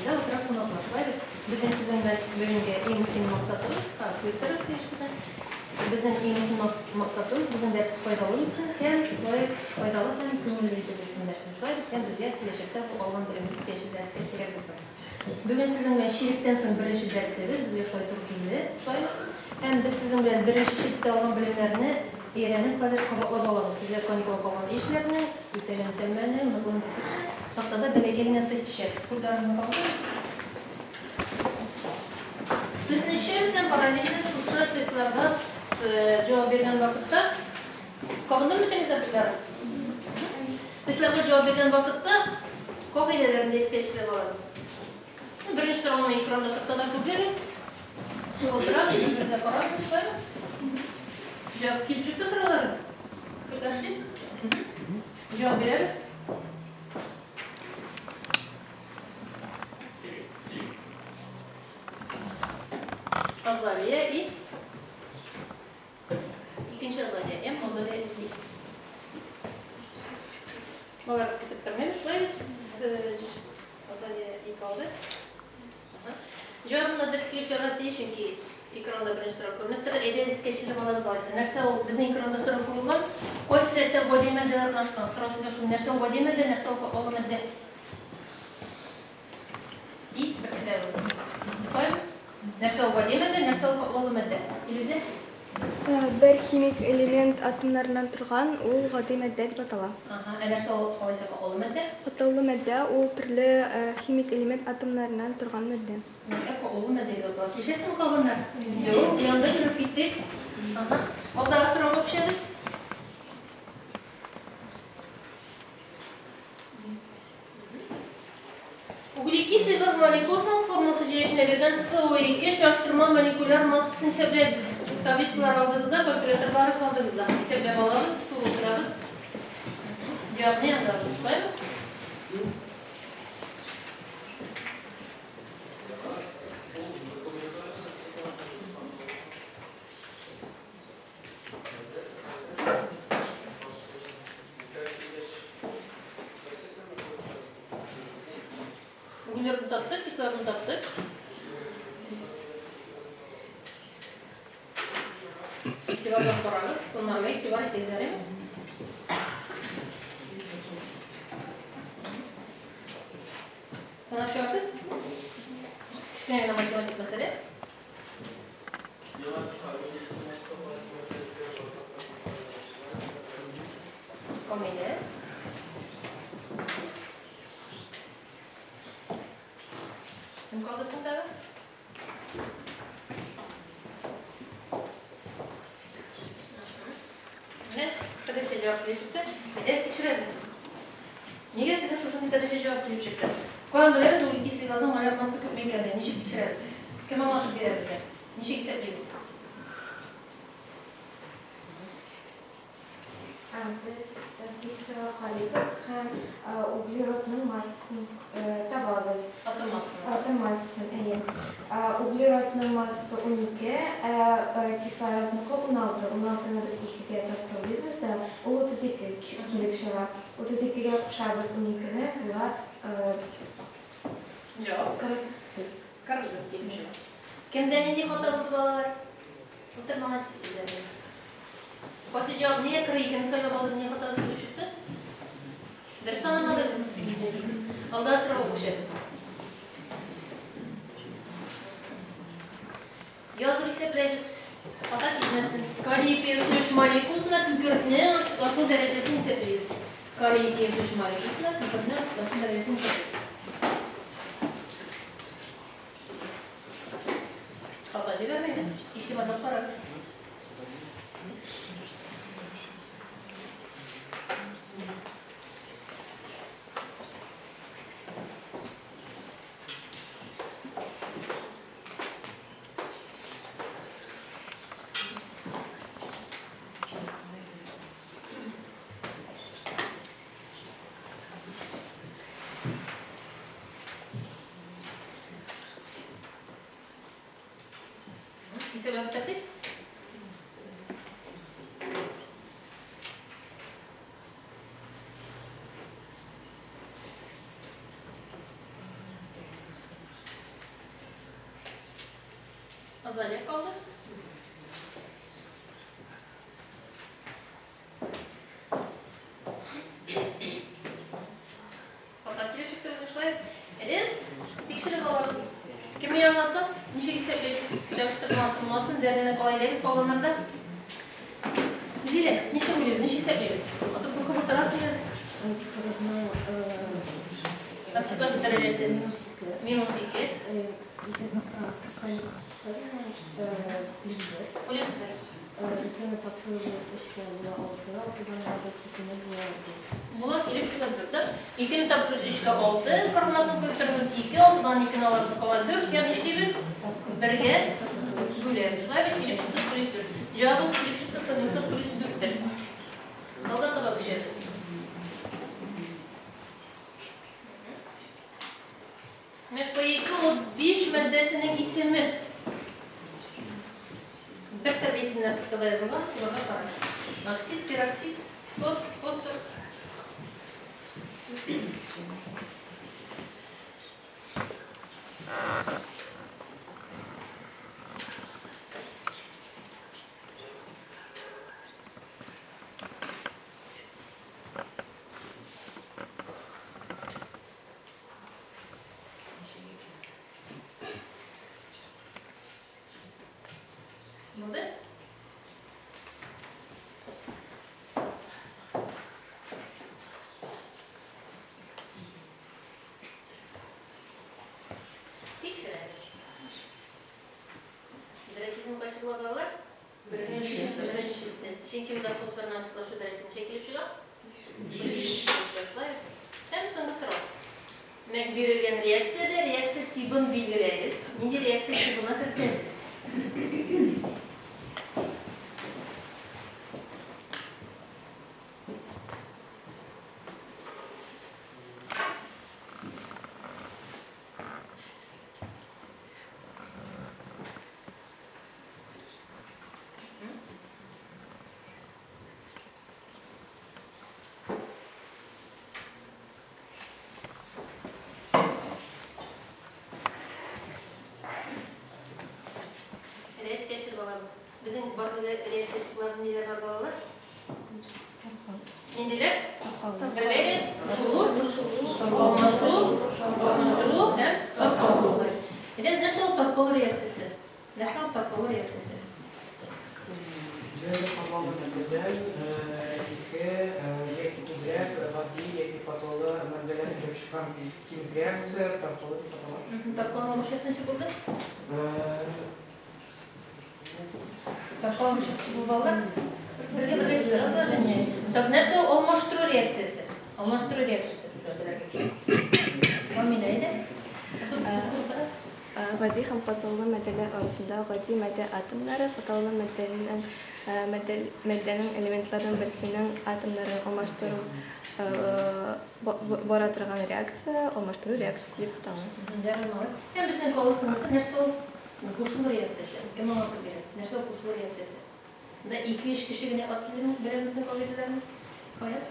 Өстәлдә утыра кунаклар. Шулай бит? Безнең сезнең белән бүгенге иң мөһим максатыбыз, компьютер тиешбез. Безнең иң мөһим максатыбыз, безнең дәрес файдалы үтсен һәм шулай ук файдалы һәм күңелле итеп үтсен дәресебез. Шулай бит? Һәм безгә киләчәктә бу алган белемебез киләчәк дәрескә кирәк булсын. Бүген сезнең белән чиректән соң беренче дәресебез, безгә шулай туры килде. Шулаймы? Һәм без сезнең белән беренче чиректә алган белемнәрне өйрәнеп хәзер кабатлап алабыз. Сезгә каникулга калган эшләрне, үтәгән үтәлмәне, онытылган онытылманы тактада бәләкәй генә тест төшәбез. Кулларыңны кабызыгыз. Тестны төшәбез һәм параллельно шушы тестларга җавап биргән вакытта кабындымы бөтен тестлар? Тестларга җавап биргән вакытта кагыйдәләрне дә искә төшереп алабыз. Беренче сорауны экранда тактада күрдегез. Утырабыз, бер-беребезгә карабыз, шулаймы? Җавап килеп чыкты сорауларыгыз? Дошли? Җавап бирәбез. Азалия и икенче Азалия М, Азалия И. Алар көтеп тормыйм, шулай бит Азалия И калды. Җавабын да дөрес килеп чыгарга тиеш, чөнки экранда беренче сорау күренеп тора. Әйдәгез искә төшереп алабыз алайса. Нәрсә ул безнең экранда сорау куелган? Кайсы рәттә гади матдәләр урнашкан? Сорау сезгә шул. Нәрсә ул гади матдә, нәрсә ул катлаулы матдә? И, беркетәбез. Кайм? Нәрсә ул гади матдә, нәрсә ул катлаулы матдә? Илүзә? Бер химик элемент атомнарыннан торган, ул гади матдә дип атала. Аһа, ә нәрсә ул алайса катлаулы матдә? Катлаулы матдә ул төрле химик элемент атомнарыннан торган матдә. Матдә катлаулы матдә дип атала. Килешәсеңме, калганнар? Юк, янда йөреп киттек. Аһа. Алдагы сорауга күчәбез. Углекислый газ молекуласының формуласы җәешенә биргән СО2 чагыштырма молекуляр массасын исәпләгез. Таблицалар алдыгызда, калькуляторларыгыз алдыгызда. Исәпләп алабыз, туры утырабыз. Җавапны язабыз. Шулаймы? Углеродны таптык, кислородны таптык. Игътибар белән карагыз, саннарга игътибар итегез әле. Санап чыгардык. Кечкенә генә математик мәсьәлә. Камилә. Кем калды соң тагы? Менә берничә җавап килеп чыкты. Әйдәгез тикшерәбез. Нигә сезнең шушындый дәрәҗә җавап килеп чыкты? Каян беләбез углекислый газның моляр массасы күпме икәнен? Ничек тикшерәбез? Кем аңлатып бирә безгә? Ничек исәплибез? Без таблицага карыйбыз һәм углеродның массасын табабыз. Атом массасын. Атом массасын, әйе. Углеродның массасы 12, ә кислородныкы 16. 16-ны без икегә тапкырлыйбыз да, ул 32 килеп чыга. 32 гә кушабыз 12-не, була Җавап? 44. 44 килеп чыга. Кемдә нинди хата булды, балалар? Утыр, малай, син. Кайсы җавап? Нигә 42-не сайлап алдыгыз, нигә хатагыз килеп чыкты? Дөрес санамадыгыз. Алда сорауга күчәбез. Язып исәпләгез. Хата китмәсен. Калий 203 молекуласында күкертнең оксидлашу дәрәҗәсен исәплибез. Калий 203 молекуласында күкертнең оксидлашу дәрәҗәсен исәплибез. Хата җибәрмәгез. Игътибарлап карагыз. Исәпләп бетердек. Азалия калды. Хата килеп чыкты безнең шулай. Без тикшереп алабыз. Кем аңлатты? Ничек исәплибез? Чагыштырма тормасын, зәрдәне калай калганнарда. Зилә, ничек уйлыйбыз, ничек исәплибез? Атып куркып утырасың инде. Кислородның Оксиген дәрәҗәсе минус 2. Минус 2. Плюс 1. Плюс 1. Икене тапшырыбыз өчкә була 6, алтыдан алабыз икене була 4. Була килеп чыга 4. Икене тапкыр өчкә 6, формасын куеп торабыз 2, алтыдан икене алабыз кала 4, һәм нишлибез? Бергә бүләбез. Шулай бит килеп чыкты плюс 4. Җавабыбыз килеп чыкты соңгысы плюс 4 дәрес. Алга таба күчәбез. МП2 матдәсенең исеме. Бер төрле исемнәр турында язылган, шуларга карагыз. Оксид, пероксид, фтор, фосфор. Булды? Тикшерәбез. Дөрес исем кайсы була, балалар? Беренчесе. Беренчесе. Чөнки монда фосфорның оксидлашу дәрәҗәсе ничә килеп чыга? 5. Һәм соңгы сорау. Димәк, бирелгән реакциядә реакция тибын билгеләгез. Нинди реакция тибына кертәсез? Рәис кәшер балабыз. Безнең барлыгы реакция типлары ниләр бар, балалар? Ниндиләр? Берләгез, кушылу, алмашу, алмаштыру һәм таркалу. Әйдәгез, нәрсә ул таркалу реакциясе? Нәрсә ул таркалу реакциясе? Бер катлаулы матдәдән ике яки күбрәк гади яки катлаулы матдәләр килеп чыккан химик реакция таркалу дип атала. Таркалу русчасы ничек булды? Таркалу русчасы ничек булды, балалар? Бергә бергә разложение. Так, нәрсә ул алмаштыру реакциясе? Алмаштыру реакциясе без белергә. Камилә, әйдә. Гади һәм катлаулы матдәләр арасында гади матдә атомнары катлаулы матдәнең матдәнең элементларының берсенең атомнарын алмаштыру бара торган реакция алмаштыру реакциясе дип атала. Һәм безнең калысынысы нәрсә ул? Кушылу реакциясе. Кем аңлатып бирә? Нәрсә ул кушылу реакциясе? Монда 2-3 кеше генә ат килер беләме безнең кагыйдәләрне? Фаяз?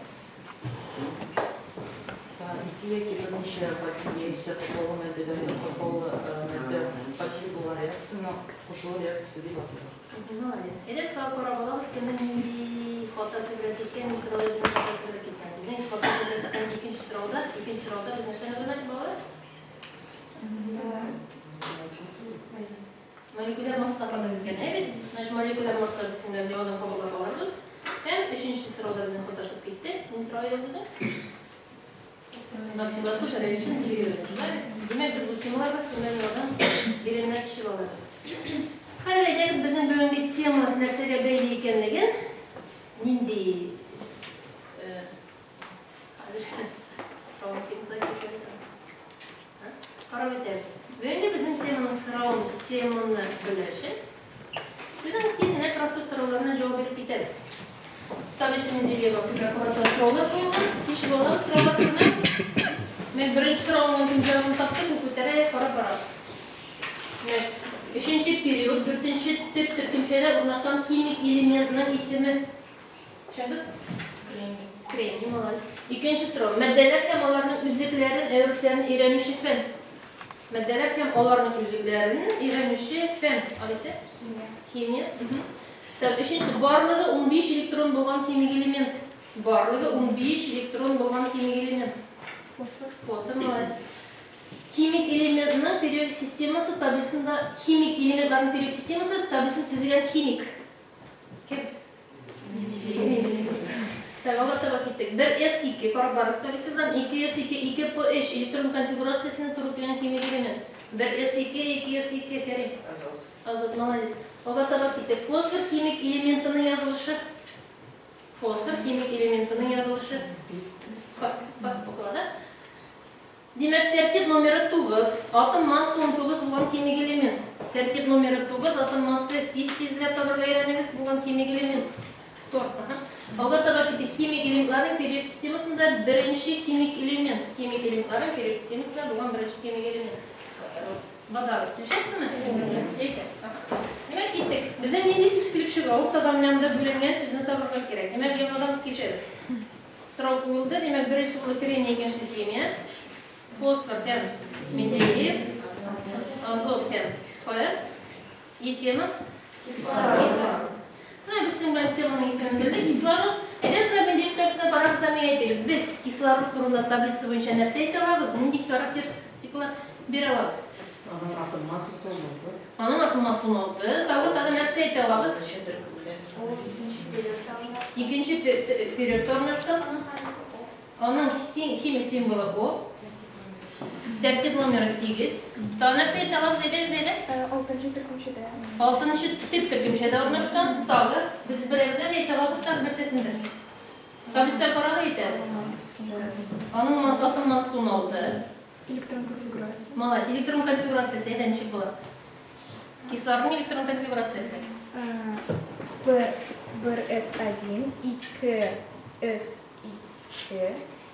Ике яки берничә гади яисә катлаулы матдәдән катлаулы матдә хасил булган реакцияне кушылу реакциясе дип атыйлар. Молодец. Әйдә, сорау карап алабыз, кемнең нинди хата күбрәк киткән, нинди сорауда безнең хата күбрәк киткән. Безнең хата күбрәк киткән икенче сорауда без нәрсәне белмәдек, балалар? Молекуляр масса хата киткән. Әйе бит? Значит, молекуляр масса без синнән яңадан кабатлап алабыз. Һәм өченче сорауда безнең хата күп китте. Нинди сорау иде безнең? Оксидлашу дәрәҗәсен билгеләү. Димәк, без бу темаларга синнән яңадан биремнәр төшеп алабыз. Хәзер әйдәгез безнең бүгенге тема нәрсәгә бәйле икәнлеген, нинди хәзер карап үтәбез. Бүгенге безнең теманың сорауын, теманы белер өчен безнең тиз генә трансфер сорауларына җавап биреп китәбез. Таблица Менделеева күбрәк карата сораулар куелган. Чишеп алабыз сорауларны. Мен беренче сорауның кем җавабын тапты, бу күтәрә карап барабыз. Өченче период, дүртенче төп төркемчәдә урнашкан химик элементның исеме. Чыңгыз? Кремний. Кремний, молодец. Икенче сорау. Матдәләр һәм аларның үзлекләрен, әверүшләрен өйрәнүче фән. Матдәләр һәм аларның үзлекләрен өйрәнүче фән. Алисә? Химия. Химия. Так, өченче, барлыгы 15 электрон булган химик элемент. Барлыгы 15 электрон булган химик элемент. Фосфор. Фосфор, молодец. Химик элементның периодик системасы таблицасында химик элементларның периодик системасы таблицасын төзегән химик. Кем? Так, алга таба киттек. 1s2 карап барыгыз таблицадан. 2s2, 2p3 электрон конфигурациясенә туры килгән химик элемент. 1s2, 2s2, Кәрим. Азот. Азот, молодец. Алга таба киттек. Фосфор химик элементының язылышы. Фосфор химик элементының язылышы. П, П укыла, да? Димәк, тәртип номеры 9, атом массы 19 булган химик элемент. Тәртип номеры 9, атом массы тиз-тизләп табырга өйрәнегез булган химик элемент. Фтор. Ага. Алга таба киттек. Химик элементларның период системасында беренче химик элемент. Химик элементларның период системасында булган беренче химик элемент. Водород. Килешәсезме? Килешәбез. Ага. Димәк, киттек. Безнең нинди сүз килеп чыга? Ул таза менә монда бүленгән сүзне табырга кирәк. Димәк, яңадан килешәбез. Сорау куелды. Димәк, беренче булды кремний, икенчесе химия. Фосфор һәм Менделеев, азот һәм П. И тема? Кислород. Менә без сезнең белән теманың исемен белдек. Кислород. Әйдәгез, менә Менделеев таблицасына карагыз да миңа әйтегез. Без кислород турында таблица буенча нәрсә әйтә алабыз? Нинди характеристикалар бирә алабыз? Аның атом массасы 16. Аның атом массасы 16. Тагы тагы нәрсә әйтә алабыз? Беренче төркемдә. Ул икенче периодта урнашкан. Икенче периодта урнашкан. Аның хәрефе О. Аның химик символы О. Тәртип номеры 8. Тагы нәрсә әйтә алабыз? Әйдәгез, әйдә. Алтынчы төркемчәдә. Алтынчы төп төркемчәдә урнашкан. Тагы без беләбез әле, әйтә алабыз тагы нәрсәсендер. Таблица карады әйтәбез. Аның массы, атом массасы 16. Электрон конфигурация. Молодец. Электрон конфигурациясе әйдә ничек була? Кислородның электрон конфигурациясе. П 1С1, 2С2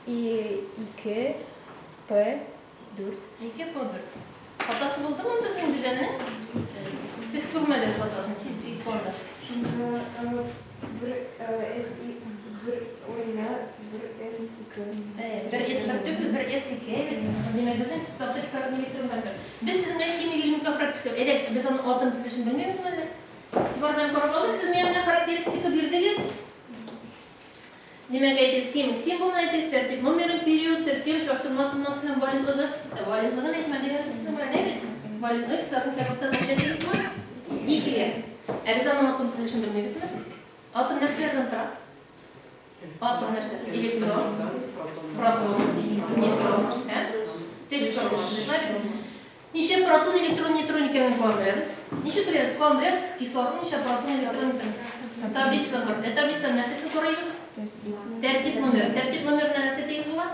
и 2 П4. 2 П4. Хатасы булдымы безнең Гүзәлнең? Сез күрмәдегез хатасын, сез иконда. Бер С бер урынына бер С ике. Бер С бер түгел, бер С ике. Димәк, безнең китапта кислородның электрон конфигурациясе. Без сезнең белән химик элементка практика. Әйдәгез, без аның атом төзелешен белмибезме әле? Игътибар белән карап алдык, сез миңа менә характеристика бирдегез. Димәк, әйтегез, химик символын әйтегез, тәртип номерын, период, төркем, чагыштырма атом массасы һәм валентлыгы. Валентлыгын әйтмәдек әле сезнең белән, әйбәт. Валентлыгы кислородның катодтан ничә тигез була? Икегә. Ә без аның атом төзелешен белмибезме? Атом нәрсәләрдән тора? Атом нәрсә? Электрон, Протон. протон, нейтрон, һәм төш корылмасы. Ничә протон, электрон, нейтрон икәнен каян беләбез? Ничек беләбез? Каян беләбез? Кислородның ничә протон, электрон, нейтрон? Таблицадан карыйбыз. Ә таблицадан нәрсәсен карыйбыз? Тәртип номеры. Тәртип номерына нәрсә тигез була?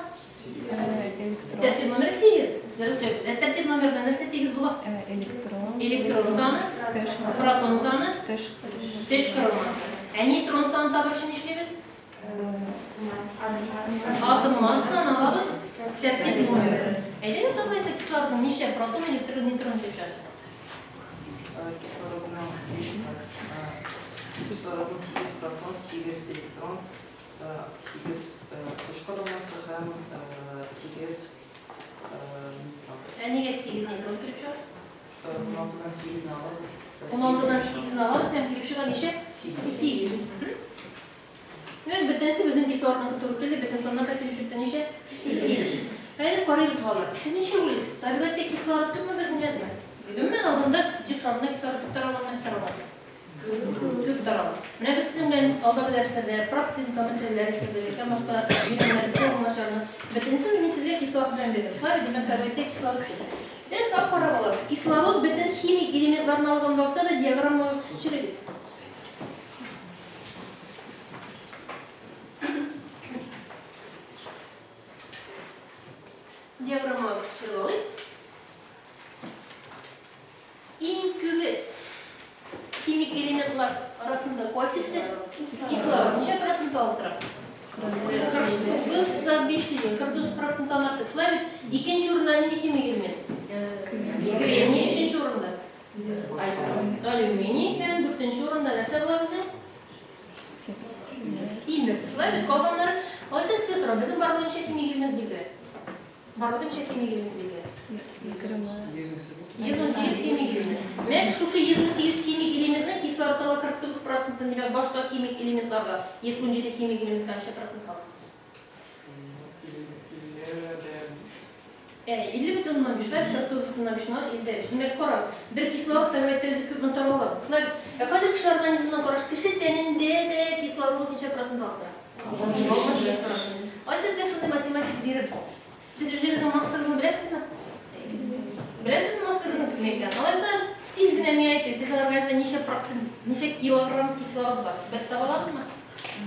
Электрон. Тәртип номеры 8. Дөрес җавап. Ә тәртип номерына нәрсә тигез була? Электрон. Электрон саны, протон саны, төш корылмасы. Ә нейтрон санын табыр өчен нишлибез? Атом массасын алабыз, тәртип номеры. Әйдәгез, алайса кислородның ничә протон, электрон, нейтрон дип чыгасы? Кислородның 5 кислородның 8 протон, 8 электрон, 8 төш корылмасы һәм 8 нейтрон. Ә нигә 8 нейтрон килеп чыга? 16-дан 8-не алабыз. 16-дан 8-не алабыз һәм килеп чыга ничә? 8. 8. Димәк, бөтенесе безнең кислородның туры килде, бөтен саннар да килеп чыкты ничә? 8. Әйдә карыйбыз, балалар. Сез ничек уйлыйсыз? Табигатьтә кислород күпме безнең язма? Гомумән алганда җир шарында кислород күп таралган, аз таралган? Күп таралган. Менә без сезнең белән алдагы дәресләрдә процентка мәсьәләләре эшләдек, һәм башка биремнәр, формулаларны. Бөтенесен мин сезгә кислород белән бирдем. Шулай бит, димәк, табигатьтә кислород күп. Сез как карап алабыз? Кислород бөтен химик элементларны алган вакытта да диаграммага күчерегез. Диаграммага күчереп алыйк. Иң күбе химик элементлар арасында кайсысы? Кислород. Ничә процент алып тора? 49,5 дигән, 49 проценттан артык. Шулай бит? Икенче урында нинди химик элемент? Кремний. Өченче урында? Алюминий. Һәм дүртенче урында нәрсә була безнең? Тимер. Шулай бит? Калганнары. Алайса сезгә сорау, безнең барлыгы ничә химик элемент билгеле? Барлыгы ничә химик элемент билгеле? 118 химик элемент. Димәк, шушы 118 химик элементның кислородтагы 49 проценты, димәк, башка химик элементларга 117 химик элементка ничә процент кала? 50,5, шулай 49,5 55. Димәк, карагыз, бер кислород табигатьтә үзе күпме тарала. Шулай бит. Ә хәзер кеше организмына караш, кеше тәнендә дә кислород ничә процент алып тора? 65%. Ай, сезгә шундый математик бирем. Сез үзегезнең массагызны беләсезме? Беләсезме массагызның күпме икәнен? Алайса, тиз генә миңа әйтегез, сезнең организмда ничә процент, ничә килограмм кислород бар? Бер таба алабызмы?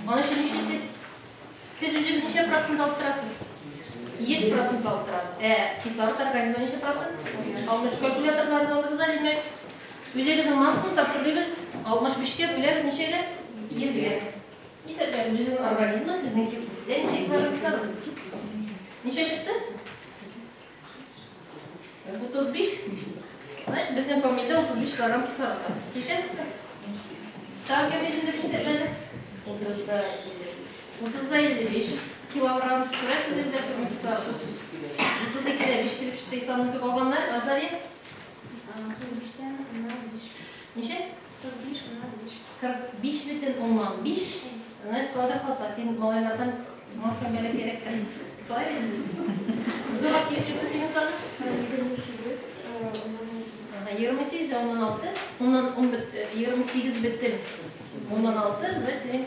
Аны өчен нишлисез? Сез үзегез ничә процент алып торасыз? 100 процент алып торабыз. Ә кислород организмда ничә процент? 60. Калькуляторларны алдыгыз, димәк, үзегезнең массаны тапшырдыгыз, 65-кә бүләбез ничәгә? 100-гә. Исәпләгез, үзегезнең организмы сезнең сездә ничә килограмм кислород? Ничә чыкты? 35. Значит, безнең Камилдә 35 килограмм кислород бар. Килешәсезме? Тагын кем исендә исәпләде? 30 да 55 килограмм. Күрәсез, үзегездә күпме кислород? 32 дә 5 килеп чыкты Исламныкы. Калганнар, Азалия? 45,5. Ничә? 45,5. 45,5. Значит, квадрат хата. Син малайлардан массаң бәләкәйрәктер. Шулай бит? Зуррак килеп чыкты синең саның? 28, 16. Ага, 28 дә 6, уннан ун 28,6, значит, синең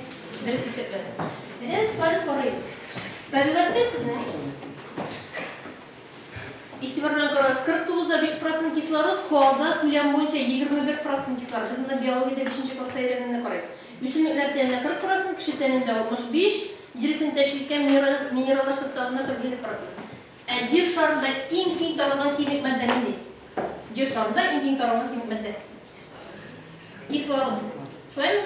дөрес исәпләдең. Әйдәгез, хәзер карыйбыз. Табигатьтә сезнең игътибар белән карагыз, 49 да 5% кислород, һавада күләм буенча 21% кислород. Без монда биологиядә 5 класста өйрәнгәнне карыйбыз. Үсемлекләр тәнендә 40%, кеше тәнендә 65, җир өстен тәшкил иткән минераллар составында 47%. Ә җир шарында иң киң таралган химик матдә нинди? Җир шарында иң киң таралган химик матдә? Кислород. Шулаймы?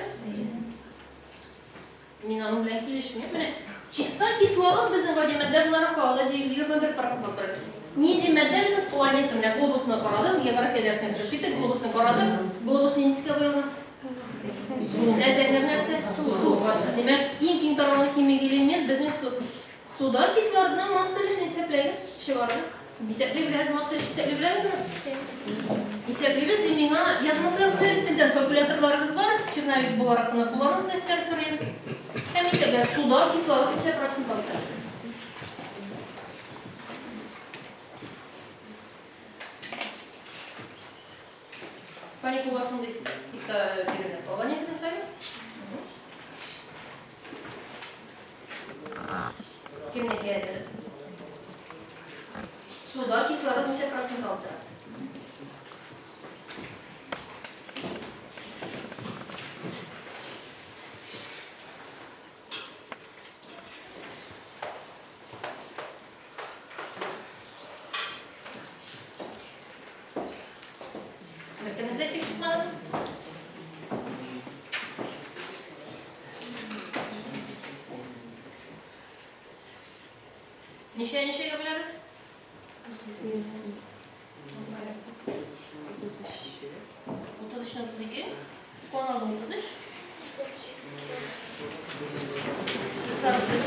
Мин аның белән килешмим. Менә чиста кислород безнең гади матдә буларак һавада 21% булып тора. Нинди матдә безнең планета, менә глобусны карадыгыз, география дәресенә кереп киттек, глобусны карадык. Глобус нинди төскә буялган? Ә зәңгәр нәрсә? Су. Димәк, иң киң таралган химик элемент безнең су. Суда кислородның масса өлешен исәпләгез, чыгарыгыз. Исәпли беләбез, масса өлешен исәпли беләбезме? Исәплибез, и миңа язмасагыз әле телдән калькуляторларыгыз бар, черновик буларак кына кулланыгыз, дәфтәр сорыйбыз. Һәм исәпләр, суда кислород ничә процент алып тора? Каникулга шундый типта бирелә. Алла не безнең хәле? Кемнеке әзер? Суда кислород ничә процент алып тора? Беркемез дә килеп чыкмады. Ничә ничәгә бүләбез? 33-не 32. Куан алдым 33. Кислород.